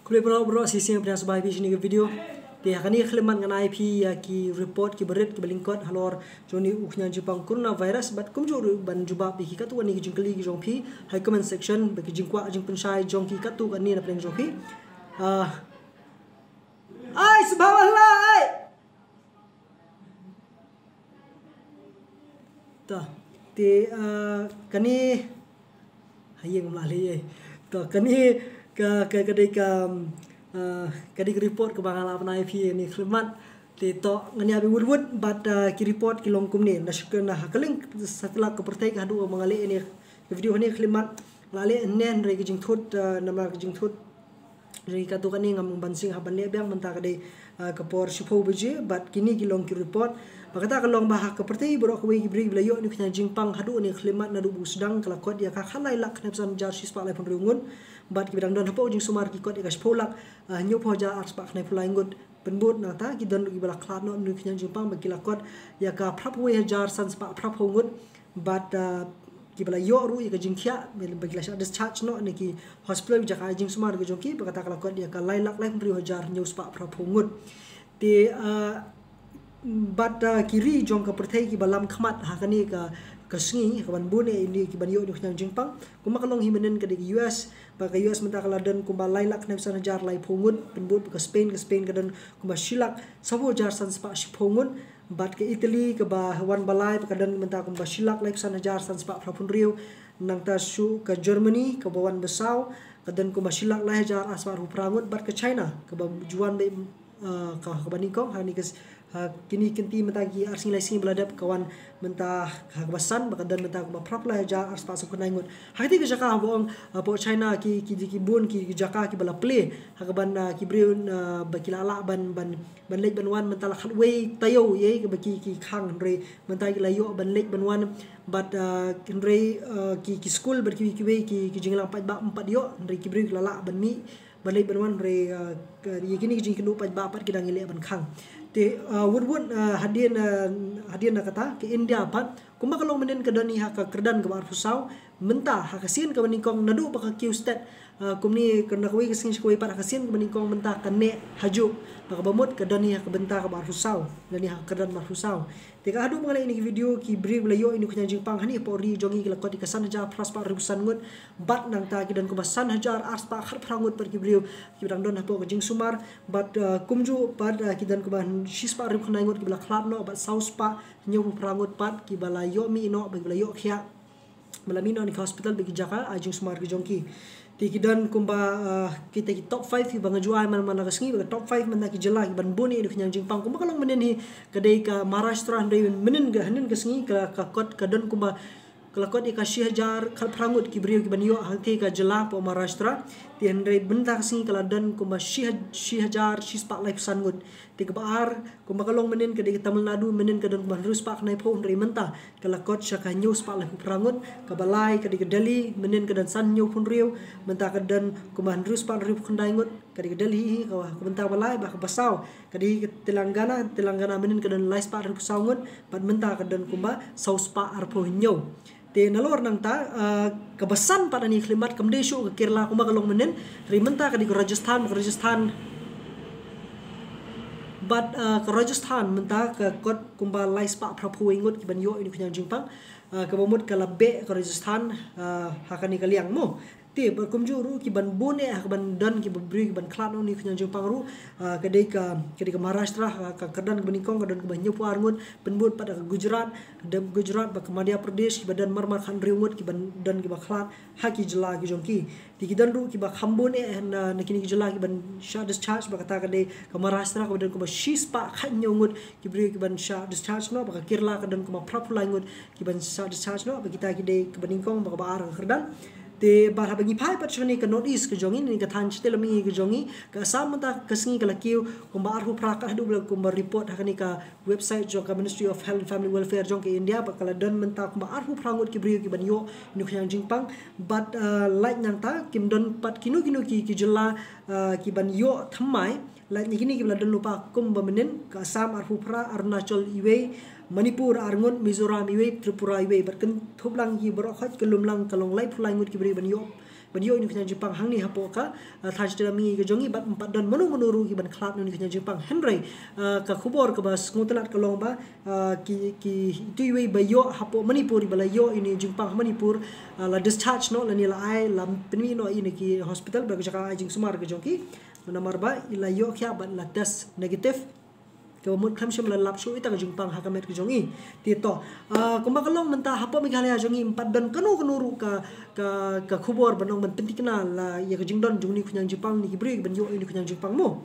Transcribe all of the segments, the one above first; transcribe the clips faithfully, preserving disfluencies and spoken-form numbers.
Khublei baroh baroh, shisien pdiang sngewbha ïa phi sha kane ka video. Te ha kane ka khyllipmat ngan ai phi ïa ki report kiba rit kiba lyngkot halor jong une u khñiang jingpang coronavirus bad kumjuh ruh ban jubab ïa ki katto katne ki jingkylli ki jong phi ha comment section bad ki jingkwah jingpynshai jong ki katto katne na pdeng jong phi. Ah, ai sngewbha la ai. Ta, te, ah, kane, ha ïing la lei. Ta, kane ka, ka, ka dei ka, ah, ka dei ka report kaba nga la pynai ïa phi ha kane ka khyllipmat. Te to ngan ïa bud wut wut bad, ah, ki report ki long kumne. Na shaka na ha ka liang satlak ka pyrthei ka haduh ba nga leh ïa kane ka video ha kane ka khyllipmat. La leh hynne hynrei ka jingthut, ah, namar ka jingthut jong ki katto katne ngam ban sngewbha ban leh biang, mynta ka dei, ah, ka por shiphew baje bad kine ki long ki report. Ba kata ka long ba ha ka pyrthei baroh kawei ki briew kiba la ïoh une u khñiang jingpang haduh kane ka khyllipmat naduh ba u sdang ka la kot ïa ka khatlai lak khyndaiphew san hajar shispah laiphew hynriew ngut. Bad kiba dang don hapoh jingsumar ki kot ïa ka shiphew lak, ah, hynñiewphew hajar arspah khyndaiphew lai ngut. Pynbud nangta ki don ruh kiba la khlad noh une u khñiang jingpang ba ki la kot ïa ka phraphew wei hajar sanspah phraphew ngut. Bad, ah, kiba la ïoh ruh ïa ka jingkhiah ba ki la shah discharge noh na ki hospital jaka ai jingsumar ki jong ki, ba kata ka la kot ïa ka lai lak laiphew hynriew hajar hynñiewspah phraphew ngut. Te, ah, bad, ah, ki ri jong ka pyrthei kiba lam khmat ha kane ka, ka sngi, ha kaban bun eh ïa ki ban ïoh une u khñiang jingpang. Kumba ka long hi mynnin ka dei ka U S, ba ka U S mynta ka la don kumba lai lak khyndaiphew san hajar laiphew ngut, pynbud ba ka Spain, ka Spain ka don kumba shi lak sawphew hajar sanspah shiphew ngut. Bad ka Italy kaba wan ba lai ba ka don mynta kumba shi lak laiphew san hajar sanspah phraphew hynriew. Nangta shuh ka Germany kaba wan ba saw ka don kumba shi lak lai hajar arspah arphew phra ngut. Bad ka China kaba ju wan ba, ah, ka, kaba nyngkong ha kane ka s-, ha kine ki kynti mynta ki ar sngi lai sngi ba la dep ka wan mynta ha kaba san ba ka don mynta kumba phraphew lai hajar arspah sawphew khyndai ngut. Ha kata ka jaka haba ong, ah, hapoh China ki, ki, ki bun ki, ki jaka kiba la plie ha kaban, ah, ki briew, ah, ba ki la lah ban, ban ban leit ban wan mynta la khatwei taïew ïa kaba ki, ki khang hynrei mynta ki la ïoh ban leit ban wan bad, ah, hynrei, ah, ki, ki skul bad kiwei kiwei ki, ki jingïalang paidbah ym pat ïoh hynrei ki briew ki la lah ban mih ban leit ban wan hynrei, ah, ka, ïa kine ki jingkynduh paidbah pat ki dang ïaleh ban khang. Te, ah, wut wut, ah, hadien, ah, hadien na kata ka India pat kumba ka long mynnin ka don hi ha ka kyrdan kaba arphew saw. Mynta ha ka sien kaba nyngkong naduh ba ka kiew stet, ah, kumne ka na kawei ka sngi sha kawei pat ha ka sien kaba nyngkong mynta ka neh hajuh. Ba kaba mut ka don hi ha ka bynta kaba arphew saw lane ha ka kyrdan ba arphew saw. Te ka haduh ba nga leh ïa kane ka video ki briew ba la ïoh ïa une u khñiang jingpang hangne hapoh ri jong ngi ki la kot ïa ka san hajar phra spah hynriewphew san ngut. Bad nangta ki don kumba san hajar ar spah khatphra ngut bad ki briew kiba dang don hapoh ka jingsumar. Bad, ah, kumjuh bad, ah, ki don kumba shispah hynriewphew khyndai ngut kiba la khlad noh bad saw spah hynñiewphew phra ngut pat kiba la ïoh mih noh bad kiba la ïoh khiah. Ba la mih noh na ki hospital bad ki jaka ai jingsumar ki jong ki. Te ki don kumba, ah, kita ki top five kiba nga ju ai man man la ka sngi, ba ka top five mynta ki jylla kiban bun ïa une u khñiang jingpang. Kumba ka long mynnin hi ka dei ka Maharashtra hynrei mynnin ka, hynnin ka sngi ka, ka kot ka don kumba ka la kot ïa ka shi hajar khatphra ngut ki briew kiban ïoh hangtei ka jylla hapoh Maharashtra. Te hynrei mynta ka sngi ka la don kumba shi ha-, shi hajar shispah laiphew san ngut. Te kaba ar kumba ka long mynnin ka dei ka Tamil Nadu, mynnin ka don kumba hynriew spah khyndaiphew hynrei mynta ka la kot sha ka hynñiew spah laiphew phra ngut. Kaba lai ka dei ka Delhi, mynnin ka don san hynñiewphew hynriew, mynta ka don kumba hynriew spah hynriewphew khyndai ngut. Ka dei ka Delhi hi, ka, ka mynta kaba lai. Bad kaba saw ka dei ka Telangana, Telangana mynnin ka don lai spah hynriewphew saw ngut bad mynta ka don kumba saw spah arphew hynñiew. Te nalor nangta, ah, kaba san pat ha kane ka khyllipmat kam dei shuh ka Kerala kumba ka long mynnin, hynrei mynta ka dei ka Rajasthan, ka Rajasthan. Bad, ah, ka Rajasthan mynta ka kot kumba lai spah phraphew wei ngut kiban ïoh ïa une u khñiang jingpang, ah, kaba mut ka la beh ka Rajasthan, ah, ha kane ka liang mo. Te bad kumjuh ruh kiban bun eh ha kaban don kiba briew kiban khlad noh ïa une u khñiang jingpang ruh, ah, ka dei ka, ka dei ka Maharashtra, ah, ka kyrdan kaba nyngkong ka don kumba hynñiewphew ar ngut, pynbud pat da ka Gujarat, ka dei Gujarat bad ka Madhya Pradesh kiba don marmar khathynriew ngut kiban don kiba khlad ha ki jylla ki jong ki. Te ki don ruh kiba kham bun eh na, na kine ki jylla kiban shah discharge, bad kata ka dei ka Maharashtra kaba don kumba shispah khathynñiew ngut ki briew kiban shah discharge noh, bad ka Kerala ka don kumba phraphew lai ngut kiban shah discharge noh, bad kita ki dei kaba nyngkong bad kaba ar ka kyrdan. Te bad haba ngi phai pat sha kane ka North East ka jong ngi, ne ka thaiñ shatei lam mihngi ka jong ngi, ka Assam mynta ka sngi ka la kiew kumba arphew phra kat haduh ba la kumba report ha kane ka website jong ka Ministry of Health and Family Welfare jong ka India, bad ka la don mynta kumba arphew phra ngut ki briew kiban ïoh ïa une u khñiang jingpang. Bad, ah, lait nangta kim don pat kino kino ki, ki jylla, ah, kiban ïoh thymmai. Lait na kine kiba la don lypa kumba mynnin, ka Assam arphew phra, Arunachal iwei, Manipur ar ngut, Mizoram iwei, Tripura iwei. Bad kynthup lang ki baroh khoit ka lum lang ka long laiphew lai ngut ki briew ban ïoh ban ïoh ïa une u khñiang jingpang hangne hapoh ka, ah, thaiñ shatei lam mihngi ka jong ngi, bad ym pat don mano mano ruh ki ban khlad na une u khñiang jingpang. Hynrei, ah, ka khubor kaba sngewtynnat ka long ba, ah, ki, ki, itu iwei ba ïoh hapoh Manipur, ba la ïoh ïa une u jingpang ha Manipur, ah, la discharge noh lane la ai, la pynmih noh ïa kine ki hospital bad ka jaka ai jingsumar ka jong ki. Namar ba i la ïoh khiah bad la test negative. Kaba mut khlem shym la lap shuh ita ka jingpang ha ka met ka jong i. Te to, ah, kumba ka long mynta hapoh Meghalaya jong i ym pat don kano kano ruh ka, ka, ka khubor ban ong ban pynthikna la ïa ka jingdon jong une u khñiang jingpang ne ki briew ban ïoh ïa une u khñiang jingpang mo.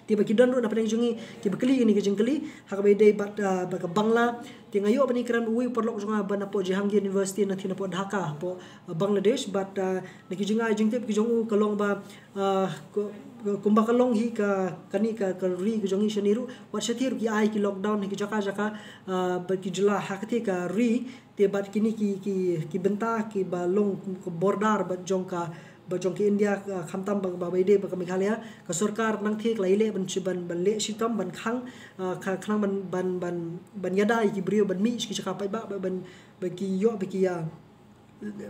Te ba ki don ruh na pdeng jong i kiba kylli ïa kane ka jingkylli ha kaba ïadei bad, ah, bad ka Bangla. Te nga ïoh ban ïakren uwei u paralok jong nga ba napoh Jahangir University na, te napoh Dhaka, hapoh, ah, Bangladesh, bad, ah, na ki jingai jingtip ki jong u ka long ba, ah, ku-, ku-, kumba ka long hi ka, kane ka, ka ri ka jong i shane ruh, wat shatei ruh ki ai ki lockdown ha ki jaka jaka, ah, bad ki jylla ha katei ka ri. Te bad kine ki, ki, ki bynta kiba long ka border bad jong ka, bad jong ka India, ah, khamtam ba, ba, ba ïadei bad ka Meghalaya, ka sorkar nangtei ka la ïaleh ban shi-, ban, ban leh shitom ban khang, ah, ka, khnang ban, ban, ban, ban ïada ïa ki briew ban mih sha ki jaka paidbah, ban, ban, ban ki ïoh ba ki ïa,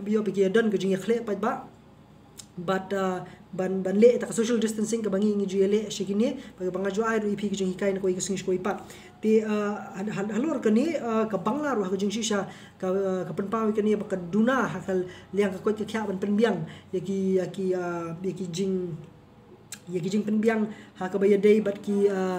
ïoh ba ki ïa don ka jingïakhleh paidbah. Bad, ah, ban, ban leh ita ka social distancing kaba ngi, ngi ju ïaleh sha kine, ba nga ju ai ruh ïa phi ka jinghikai na kawei ka sngi sha kawei pat. Te, ah, hal-, hal-, halor kane, ah, ka Bangla ruh ha ka jingshisha ka, ah, ka pynpaw ïa kane ba ka duna ha ka liang ka koit ka khiah ban pynbiang ïa ki, ïa ki, ah, ïa ki jing, ïa ki jingpynbiang ha kaba ïadei bad ki, ah,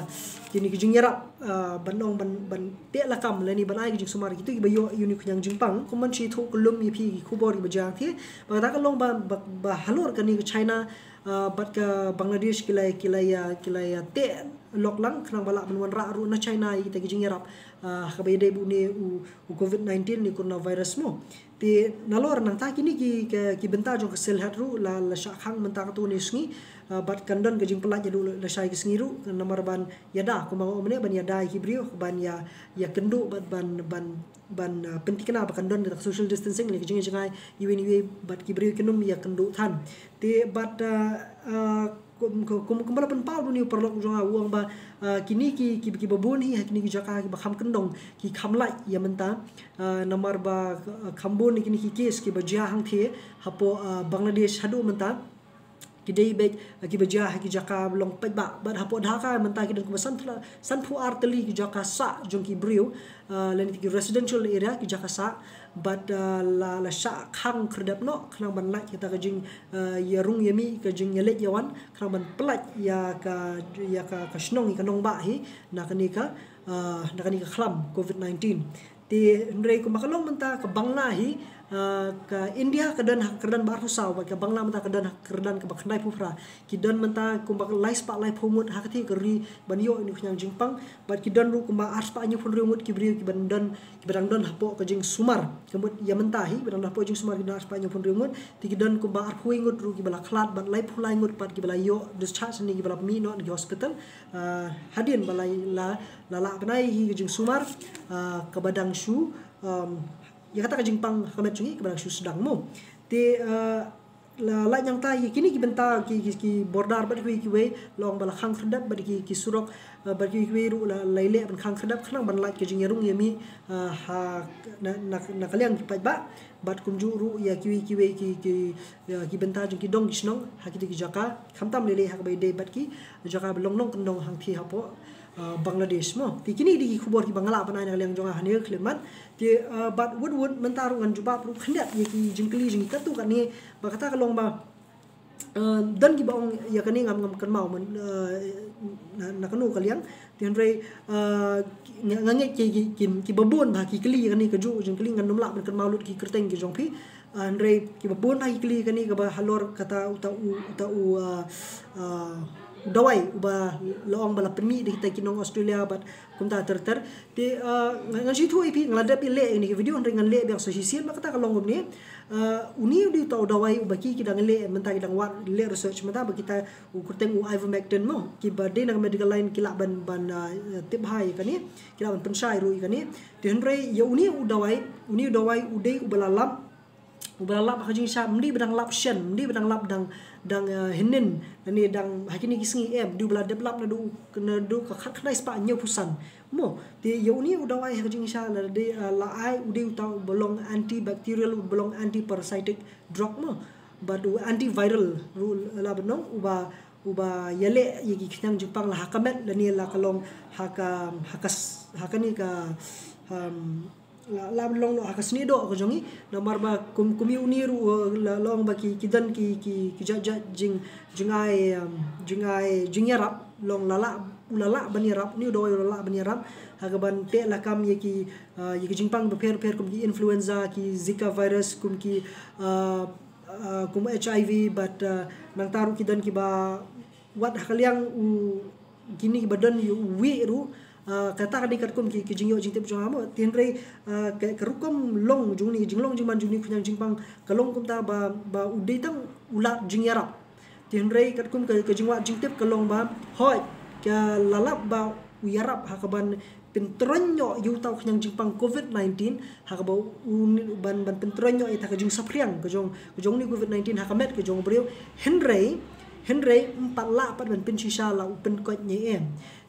kine ki jingïarap, ah, ban ong ban, ban teh lakam lane ban ai ka jingsumar ïa kitu kiba ïoh ïa une u khñiang jingpang. Kumba ngi shu ïathuh kyllum ïa phi ki khubor kiba jia te, ba kata ka long ba, ba, ba halor kane ka China, ah, bad ka Bangladesh ki la, ki la ïa, ki la ïa teh lok lang khnang ba lah ban wanrah ruh na China ïa kita ki jingïarap, ah, ha kaba ïadei bad une u, u covid nineteen ne coronavirus mo. Te nalor nangta kine ki, ki, ki bynta jong ka Sylhet ruh la, la shah khang mynta katto katne sngi, ah, bad kan don ka jingpyllait ruh la, lashai ka sngi ruh, namar ban ïada, kumba nga ong mynne, ban ïada ïa ki briew, ban ïa, ïakynduh bad ban, ban, ban, ah, pynthikna ba kan don ka social distancing, lane ka jingïajngai iwei na iwei bad ki briew kin ym ïakynduh than. Te bad, ah, ah, kum, kum, kum, kumba la pynpaw da une u paralok jong nga u ong ba, ah, kine ki, ki, kiba bun hi ha kine ki jaka kiba kham kyndong ki kham lait ïa mynta, ah, namar ba, ah, kham bun kine ki case kiba jia hangtei hapoh, ah, Bangladesh haduh mynta ki dei beit, ah, kiba jia ha ki jaka ba long paidbah. Bad hapoh Dhaka mynta ki don kumba san, sanphew ar tylli ki jaka sah jong ki briew, ah, lane ki residential area, ki jaka sah, bad, ah, la, la shah khang khyrdep noh khnang ban lait kita ka jing, ah, ïarung ïamih, ka jingïaleit ïawan, khnang ban pyllait ïa ka, ïa ka, ka shnong, ïa ka nongbah hi na kane ka, ah, na kane ka khlam covid nineteen. Te hynrei kumba ka long mynta ka Bangla hi, ah, ka India ka don ha ka kyrdan ba arphew saw, bad ka Bangla mynta ka don ha ka kyrdan kaba khyndaiphew phra. Ki don mynta kumba lai spah laiphew ngut ha katei ka ri ban ïoh ïa une u khñiang jingpang, bad ki don ruh kumba ar spah hynñiewphew hynriew ngut ki briew kiba don, kiba dang don hapoh ka jingsumar. Ka mut ïa mynta hi, ba dang don hapoh jingsumar ki don ar spah hynñiewphew hynriew ngut, te ki don kumba arphew wei ngut ruh kiba la khlad, bad laiphew lai ngut pat kiba la ïoh discharge ne kiba la mih noh na ki hospital, ah, hadien ba la, la, la lah ban ai hi ka jingsumar, ah, kaba dang shu, um, ïa kata ka jingpang ha ka met jong ngi kaba dang shu sdang mo. Te, ah, la, la nangta ïa kine ki bynta ki, ki, ki border bad kiwei kiwei, la ong ba la khang khyrdep bad ki, ki surok, ah, bad kiwei kiwei ruh la, la ïaleh ban khang khyrdep khnang ban lait ka jingïarung ïamih, ah, ha, na, na, na ka liang ki paidbah, bad kumjuh ruh ïa kiwei kiwei ki, ki, ïa ki bynta jong ki dong ki shnong ha kito ki jaka, khamtam lei lei ha kaba ïadei bad ki jaka ba long nongkyndong hangtei hapoh, ah, Bangladesh mo. Te kine dei ki khubor kiba nga lah ban ai na ka liang jong nga hangne khyllipmat. Te, ah, bad wut wut mynta ruh ngan jubab ruh khyndiat ïa ki jingkylli jong ngi katto katne, ba kata ka long ba, ah, don kiba ong ïa kane ngam, ngam kynmaw man, ah, na, na kano ka liang. Te hynrei, ah, nga, nga ngeit ki, ki, ki, kiba bun bha ki kylli ïa kane kajuh jingkylli, ngan ym lah ban kynmaw lut ki kyrteng ki jong phi. Ah, hynrei kiba bun bha ki kylli ïa kane kaba halor kata uta u, uta u, ah, ah, u dawai uba la ong ba la pynmih da kita ki nong Australia bad kumta ter ter. Te, ah, ngan, ngan shu ïathuh ïa phi, nga la dep ïaleh ïa kane ka video hynrei ngan leh biang sa shisien. Ba kata ka long kumne. Ah, une u dei uta u dawai uba ki, ki dang leh mynta, ki dang wad leh research mynta ba kita, u kyrteng u ivermectin mo, kiba dei na ka medical line ki lah ban, ban, ah, tip bha ïa kane, ki lah ban pynshai ruh ïa kane. Te hynrei ïa une u dawai, une u dawai u dei uba la lap, uba la lap ha ka jingshisha, ym dei ba dang lap shen, ym dei ba dang lap dang, dang, ah, hynnin, lane dang ha kine ki sngi, em, u dei uba la dep lap naduh, naduh ka khatkhyndai spah hynñiewphew san mo. Te ïa une u dawai ha ka jingshisha la dei, ah, la ai u dei uta uba long antibacterial, uba long antiparasitic drug mo. bad u antiviral ruh la ban long uba, uba ïaleh ïa ki khñiang jingpang la ha ka met lane la ka long ha ka, ha ka s-, ha kane ka, um, la, la ban long noh ha ka snieh doh ka jong ngi. Namar ba kum, kum ïa une ruh, uh, la long ba ki, ki don ki, ki, ki jait jait jing, jingai, um, jingai jingïarap long la lah, u la lah ban ïarap, une u dawai u la lah ban ïarap ha ka ban teh lakam ïa ki, uh, ïa ki jingpang bapher bapher kum ki influenza, ki Zika virus, kum ki, uh, uh, kum HIV, bad, uh, nangta ruh ki don kiba wat ha ka liang u kine kiba don ïa u wieh ruh, uh, kata ka dei katkum ki, ki jingïoh jingtip jong nga mo. Te hynrei, uh, ka, ka rukom long jong une, jinglong jingman jong une u khñiang jingpang ka long kumta ba, ba u dei tang u lad jingïarap. Te hynrei katkum ka, ka jingwad jingtip ka long ba hooid ka la lap ba u ïarap ha ka ban pyntroiñ noh ïa uta u khñiang jingpang covid nineteen, ha kaba u ni-, ban, ban pyntroiñ noh ïa ta ka jingsaphriang ka jong, ka jong une u covid nineteen ha ka met ka jong u briew. Hynrei, hynrei ym pat lah pat ban pynshisha la u pynkoit ne em.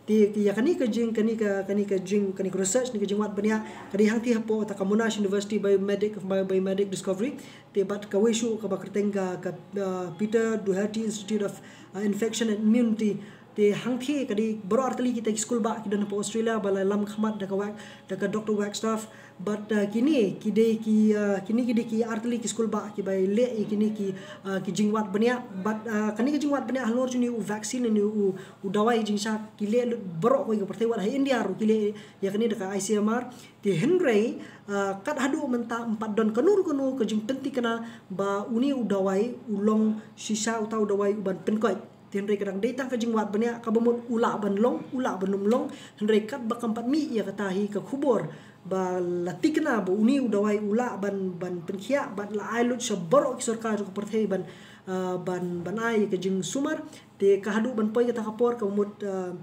Te ïa kane ka jing, kane ka, kane ka jing, kane ka research ne ka jingwad bniah ka dei hangtei hapoh ta ka Monash University Biomedic, Bio-, Biomedic Discovery. Te bad kawei shuh kaba kyrteng ka, ka, uh, Peter Doherty Institute of, uh, Infection and Immunity. Te hangtei ka dei baroh artylli kita ki skul bah ki don hapoh Australia ba la lam khmat da ka Wag-, da ka Doctor Wagstaff. Bad, uh, kine ki dei ki, uh, kine ki dei ki artylli ki skul bah kiba leh ïa kine ki, uh, ki jingwad bniah. Bad, uh, kane ka jingwad bniah halor jong une u vaccine ne u, u dawai jingshisha ki leh lut baroh kawei ka pyrthei, wat ha India ruh ki leh ïa kane da ka I C M R. Te hynrei, uh, kat haduh mynta ym pat don kano kano ka jingpynthikna ba une u dawai u long shisha uta u dawai u ban pynkoit. Te hynrei ka dang dei tang ka jingwad bniah kaba mut u lah ban long, u lah ban ym long. Hynrei katba kam pat mih ïa kata hi ka khubor ba la thikna ba une u dawai u lah ban, ban pynkhiah bad la ai lut sha baroh ki sorkar jong ka pyrthei ban, uh, ban, ban ai ïa ka jingsumar. Te ka haduh ban poi kata ka por kaba mut, uh,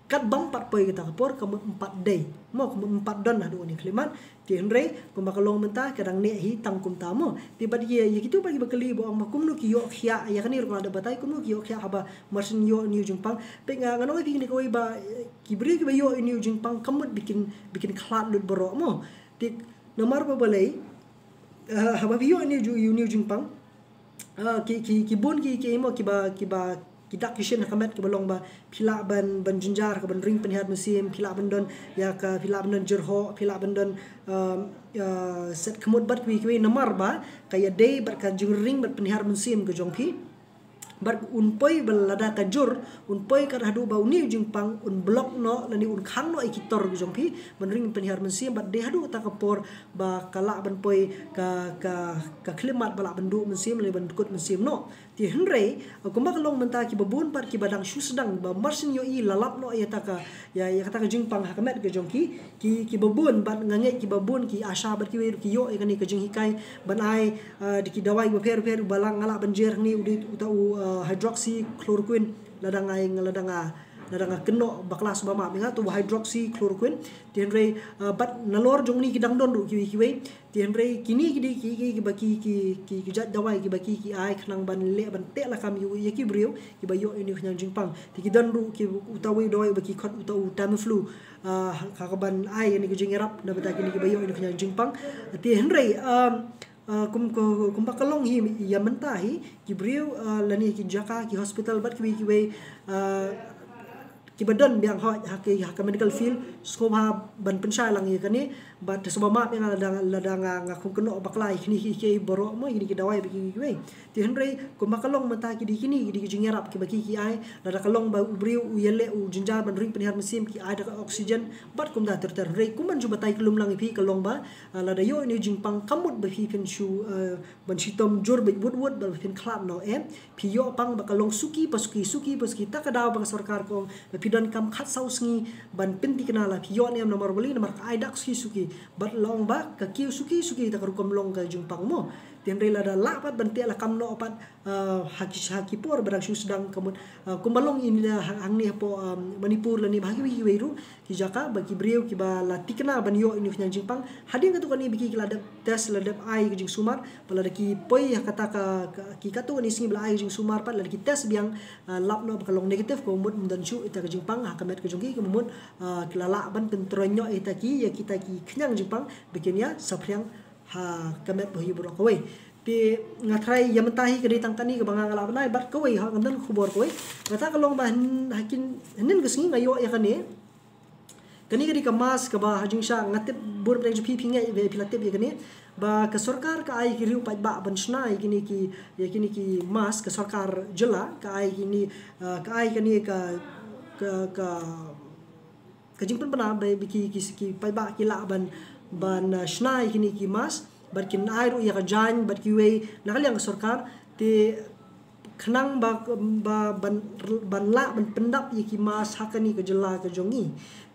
kat bym pat poi kata ka por kaba mut ym pat dei. Mo, kaba mut ym pat don haduh kane ka khyllipmat. Te hynrei kumba ka long mynta ka dang neh hi tang kumta mo. Te bad ïa, ïa kito ba kiba kylli ba ong ba kumno ki ïoh khiah ïa kane ruh nga la dep batai kumno ki ïoh khiah haba mar shen ïoh une u jingpang. Peit nga, nga ong ïa phi kane kawei ba, eh, ki briew kiba ïoh une u jingpang ka mut ba kin, ba kin khlad lut baroh mo. Te namar ba balei, eh, haba phi ïoh une u ju-, une u jingpang, ah, ki, ki, ki bun ki, ki mo kiba, kiba, ki dak ki shin ha ka met kiba long ba phi lah ban, ban jynjar ka ban ring pynhiar mynsiem, phi lah ban don ïa ka, phi lah ban don jyrhoh, phi lah ban don, um, uh, set khmut bad kiwei kiwei namar ba ka ïadei bad ka jingring bad pynhiar mynsiem ka jong phi. Bad un poi ba lada ka jur, un poi kat haduh ba une u jingpang un block noh lane un khang noh ïa ki tor ka jong phi ban ring pynhiar mynsiem, bad dei haduh kata ka por ba ka lah ban poi ka, ka, ka khyllipmat ba lah ban duh mynsiem lane ban kut mynsiem noh. Te hynrei, uh, kumba ka long mynta kiba bun pat kiba dang shu sdang ba mar shen ïohi la lap noh ïa ta ka, ïa, ïa kata ka jingpang ha ka met ka jong ki, ki, kiba bun bad nga ngeit kiba bun ki ASHA bad kiwei ruh ki ïoh ïa kane ka jinghikai ban ai, uh, da ki dawai bapher bapher, ba la nga lah ban jer hangne u dei uta u, uh, hydroxychloroquine, lada nga, lada nga, lada nga kynnoh bakla sngewbha map ïa nga, uta u hydroxychloroquine. Te hynrei, uh, bad nalor jong une ki dang don ruh kiwei kiwei. Te hynrei kine ki dei ki, ki, kiba ki, ki, ki, ki jait dawai kiba ki, ki ai khnang ban leh ban teh lakam ïa u, ïa ki briew kiba ïoh ïa une u khñiang jingpang. Te ki don ruh ki uta uwei u dawai uba ki khot uta u Tamiflu, ah, ha ka ban ai ïa une ka jingïarap na bynta kine kiba ïoh ïa une u khñiang jingpang. Te hynrei, um, ah, kum, kum, kumba ka long hi ïa mynta hi ki briew, ah, lane ki jaka ki hospital bad kiwei kiwei, ah, kiba don biang hooid ha ki, ha ka medical field, sngewbha ban pynshai lang ïa kane, bad sngewbha map ïa nga lada, lada nga, nga kum kynnoh bakla ïa kine ki, ki baroh mo, ïa kine ki dawai bad ki, kiwei. Te hynrei kumba ka long mynta ki dei kine, ki dei ki jingïarap kiba ki, ki ai, lada ka long ba u briew u ïaleh u jynjar ban ring pynhiar mynsiem ki ai da ka oxygen bad kumta ter ter. Hynrei kumban ju batai khlem lang ïa phi ka long ba, ah, lada ïoh ïa une u jingpang ka mut ba phi phin shu, ah, ban shitom jur beit wut wut ba phin khlad noh em. Phi ïoh pang ba ka long suki pa suki, suki pa suki, ta ka daw ba ka sorkar ka ong ba phi donkam khatsaw sngi ban pynthikna la phi ïoh ne em namar balei, namar ka ai dak suki suki. Bad la ong ba ka kiew suki suki ta ka rukom long ka jingpang mo. Te hynrei lada lah pat ban teh lakam noh pat, ah, ha ki, ha ki por ba dang shu sdang ka mut, ah, kumba long ïa ine ha, hangne hapoh, um, Manipur lane ba ha kiwei kiwei ruh ki jaka ba ki briew kiba la thikna ban ïoh ïa une u khñiang jingpang. Hadien katto katne ba ki, ki la dep test, la dep ai ka jingsumar, ba lada ki poi ha kata ka, ka, ki katto katne sngi ba la ai ka jingsumar pat lada ki test biang, ah, lap noh ba ka long negative, ka mut ym don shuh ïa ka jingpang ha ka met ka jong ki, ka mut, ah, ki la lah ban pyntroiñ noh ïa kita ki, ïa kita ki khñiang jingpang ba kin ïa saphriang ha ka met ba hi baroh kawei. Te nga tharai ïa mynta hi ka dei tang kane kaba nga lah ban ai, bad kawei ha, nga don khubor kawei. Kata ka long ba hynnin ka sngi nga ïoh ïa kane. Kane ka dei ka mask kaba ha jingshisha nga tip bun ba dang jong phi phi ngeit ba phi la tip ïa kane. Ba ka sorkar ka ai ki riew paidbah ban shna ïa kine ki, ïa kine ki mask, ka sorkar jylla ka ai kine, ah, ka ai kane ka, ka, ka, ka jingpynbna ba ki, ki, ki paidbah ki lah ban, ban, ah, shna ïa kine ki mask, bad kin ai ruh ïa ka jaiñ bad kiwei na ka liang ka sorkar. Te khnang ba, ba, ban, ban lah ban pyndap ïa ki mask ha kane ka jylla ka jong ngi.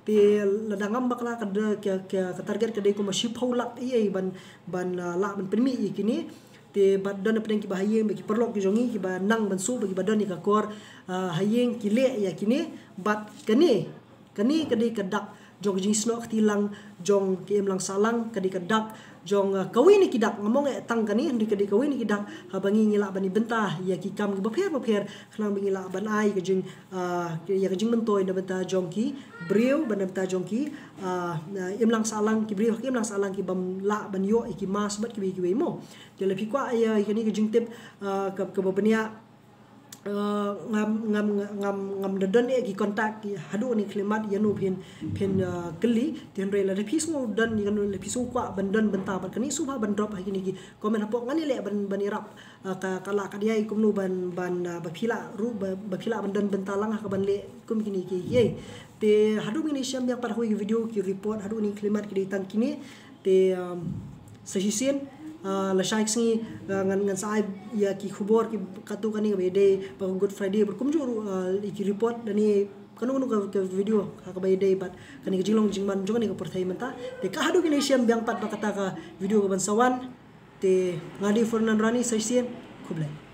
Te lada ngam bakla ka, ka, ka, ka target ka dei kumba shiphew lak ei ei ban, ban, ah, lah ban pynmih ïa kine. Te bad don hapdeng kiba ha ïing bad ki paralok ki jong ngi kiba nang ban shu ba kiba don ïa ka kor, ah, ha ïing ki leh ïa kine. Bad kane, kane ka dei ka dak jong ka jingsnoh kti lang jong ki imlang sahlang, ka dei ka dak jong, ah, kawei na ki dak, ngam ong eh tang kane, hynrei ka dei kawei na ki dak haba ngi, ngi lah ban ïa bynta ïa ki kam kiba pher ba pher, khnang ba ngi lah ban ai ka jing, ah, ïa ka jingmyntoi na bynta jong ki briew, ban na bynta jong ki, ah, ah, imlang sahlang, ki briew ha ki imlang sahlang kibym lah ban ïoh ïa ki mask bad kiwei kiwei mo. Te lada phi kwah ïa kane ka jingtip, ah, ka, kaba bniah, ah, ngam, ngam, ngam, ngam da don eh ki contact ki haduh kane khyllipmat ïano phin, phin, ah, kylli. Te hynrei lada phi sngew don ïano, lada phi sngew kwah ban don bynta bad kane, sngewbha ban drop ha kine ki comment hapoh, ngan ïaleh ban, ban ïarap, ah, ka, ka lah ka dei kumno ban, ban, ah, ba phi lah ruh, ba, ba phi lah ban don bynta lang ha kaban leh kum kine ki, ki. Te haduh ngin ïashem biang pat ha kawei ka video, ki report haduh kane khyllipmat ki dei tang kine. Te, um, sa shisien, ah, lashai ka sngi, ah, ngan, ngan sa ai ïa ki khubor ki katto katne kaba ïadei bad ka Good Friday bad kumjuh ruh, ah, ïa ki report lane kano kano ka, ka video ha kaba ïadei bad kane ka jinglong jingman jong kane ka pyrthei mynta. Te ka haduh ngin ïashem biang pat bad kata ka video kaban sa wan. Te nga dei Fernand Rani, sa shisien, khublei.